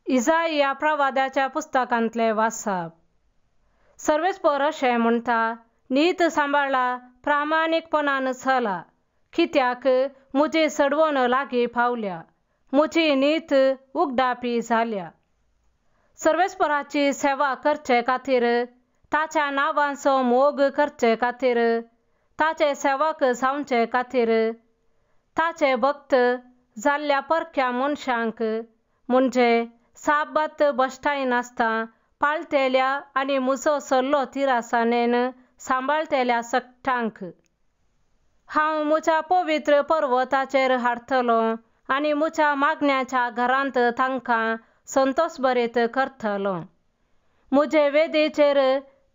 इजाइया प्रवादाच्या पुस्तकांतले वाचप. सर्वेस्पर अशें म्हणटा, नीत सांबाळा, प्रामाणीकपणान चला, कित्याक म्हजी सडवण लागीं पावल्या, म्हजी नीत उगडापी जाल्या. सर्वेस्पराची सेवा करचे खातीर, ताच्या नांवांचो मोग करचे खातीर, ताचे सेवक जावचे खातीर, ताचे भक्त जाल्ल्या परक्या मनशांक म्हणजे साबात भश्टायनासतना पाळटेल्या आनी म्हजो सल्लो तिरासाणेन सांबाळटेल्या सगटांक हांव म्हज्या पवित्र पर्वताचेर हाडटलो आनी म्हज्या मागण्याच्या घरांत तांकां संतोशभरीत करतलो. म्हजे वेदीचेर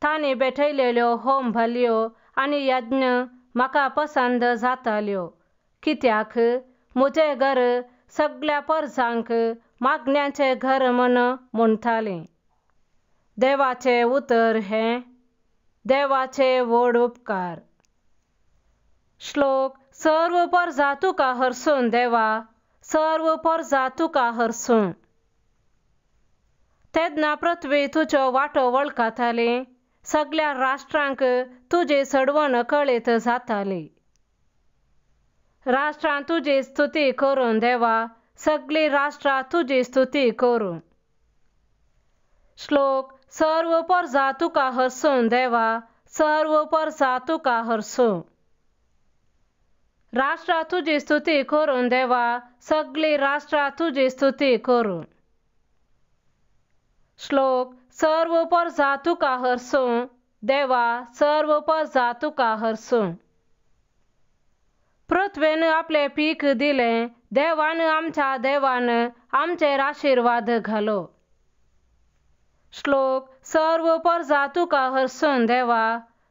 तांणी भेटयलेल्यो होम बलयो आनी यज्ञ म्हाका पसंद जाताल्यो, कित्याक म्हजें घर सगळ्या परजांक मागण्याचें घर म्हूण म्हणटालीं. देवाचें उतर हें देवाचे व्हड उपकार. श्लोक. सर्व परजा तुका हरसून देवा, सर्व परजा तुका हरसून. तेन्ना पृथ्वी तुज्यो वाटो वळखताली, सगळ्या राष्ट्रांक तुजी सडवण कळीत जाताली. राष्ट्रां तुजी स्तुती करून देवा, सगळीं राष्ट्रां तुजी स्तुती करूं. श्लोक. सर्व परजा तुका हरसून देवा, सर्व परजा तुका हरसून. राष्ट्रां तुजी स्तुती करून देवा, सगळीं राष्ट्रां तुजी स्तुती करूं. श्लोक. सर्व परजा तुका हरसूं देवा, सर्व परजा तुका हरसूं. पृथ्वेन आपलें पीक दिलें, देवान आमच्या देवान आमचेर आशिर्वाद घालो. श्लोक. सर्व परजा तुका हरसून देवा,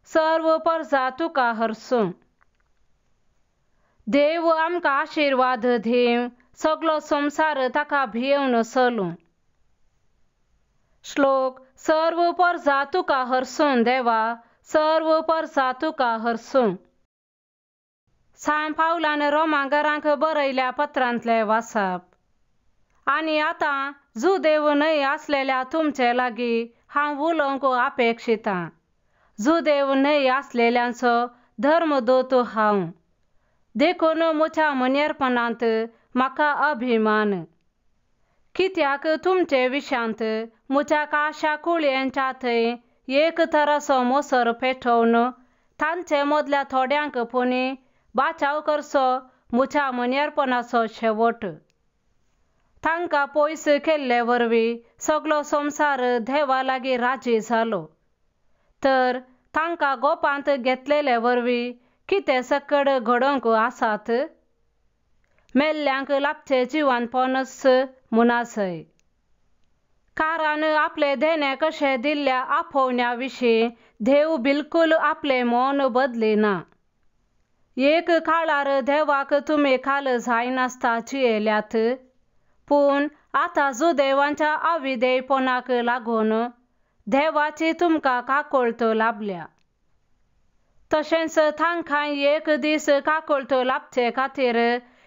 सर्व परजा तुका हरसूं. देव आमकां आशिर्वाद दिवं, सगलो संवसार ताका भियेवन चलूं. श्लोक. सर्व परजा तुका हरसून देवा, सर्व परजा तुका हरसूं. सांत पावलान रोमांगरांक बरयल्या पत्रांतले वाचप. आनी आतां जुदेव न्हय आसलेल्या तुमचे लागीं हांव उलोवंक अपेक्षितां. जुदेव न्हय आसलेल्यांचो धर्मदूत हांव, देखून म्हज्या मनेरपणांत म्हाका अभिमान, कित्याक तुमचे विशांत म्हज्या काशा कुळयांच्या थंय एक तराचो मोसर पेटोवन तांचे मदल्या थोड्यांक पुणी बाचाव करचो म्हज्या मनेरपणाचो शेवट. तांकां पयस केल्ले वरवीं सगलो संवसार देवा लागीं राजी जालो, तर तांकां गोपांत घेतलेले वरवीं कितें सकड घडोवंक आसात? मेल्ल्यांक लाबचें जिवानपणच म्हूण. कारण आपले देणे कशें दिल्ल्या आपोवण्या विशीं देव बिलकूल आपलें मौन बदलिना. एक काळार देवाक तुमी काल जायनासता जियेल्यात, पूण आतां जुदेवांच्या अविधेयपणाक लागून देवाची तुमकां काकुळट लाबल्या. तशेंच तांकां एक दीस काकुळट लाबचे खातीर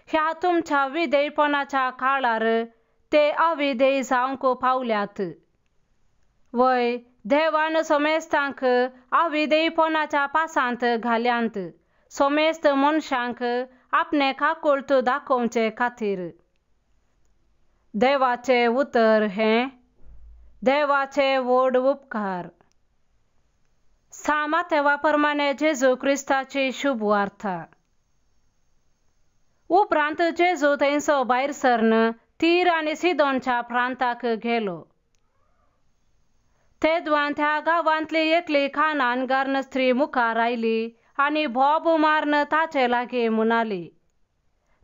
ह्या तुमच्या विधेयपणाच्या काळार ते अविधेय जावंक पावल्यात. वय, देवान समेस्तांक अविधेयपणाच्या पासांत घाल्यांत, समेस्त मनशांक आपणे काकुळट दाखोवचे खातीर. देवाचें उतर हें देवाचे व्हड उपकार. सामातेवा प्रमाणे जेजू क्रिस्ताची शुभ वार्ता. उपरांत जेजू थंयसो भायर सरन तीर आनी सिदोनच्या प्रांताक गेलो. तेदवान त्या गांवांतली एकली खानानगार्न स्त्री मुखार आयली आनी बोब मारून ताचे लागीं म्हणाली,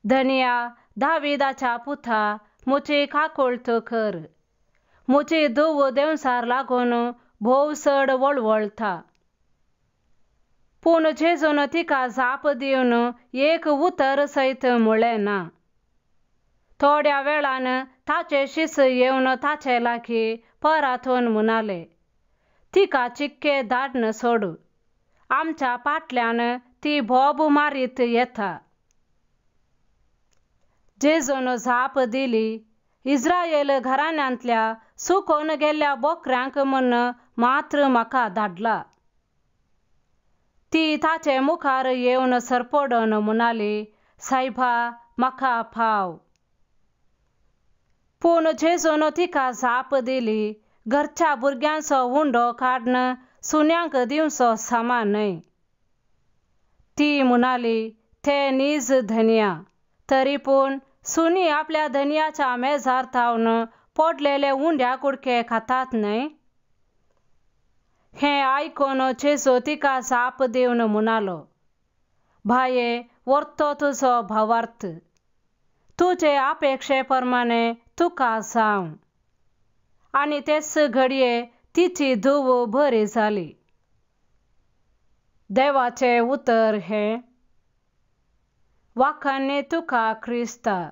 धनया दाविदाच्या पुता, म्हजी काकुळट कर. म्हजी धूव देंवसार लागून भोव चड वळवळटा. पूण जेजून तिका जाप दिवन एक उतर सयत म्हळें ना. थोड्या वेळान ताचे शिस येवन ताचे लागीं परातून म्हणाले, तिका चिक्के धाडन सोड, आमच्या फाटल्यान ती बोब मारीत येता. जेजून जाप दिली, इस्रायल घराण्यांतल्या सुकोन गेल्ल्या बोकऱ्यांक म्हण मात्र म्हाका धाडला. ती ताचे मुखार येवन सरपडून म्हणाली, सायबा म्हाका पाव. पूण जेजून तिका जाप दिली, घरच्या भुरग्यांचो उंडो काडून सुण्यांक दिवचो समा न्हय. ती म्हणाली, ते नीज धनया, तरी पूण सुणी आपल्या धनयाच्या मेजार थावन पडलेले उंड्या कुडके खातात न्हय. हें आयकून जेजू तिका जाप दिवन म्हणालो, बाये व्हरतो तुजो भावार्थ, तुजे अपेक्षे प्रमाणे तुका जावं. आनी तेच घडये तिची धूव बरी जाली. देवाचें उतर हें. वाखाणनी तुका क्रिस्ता.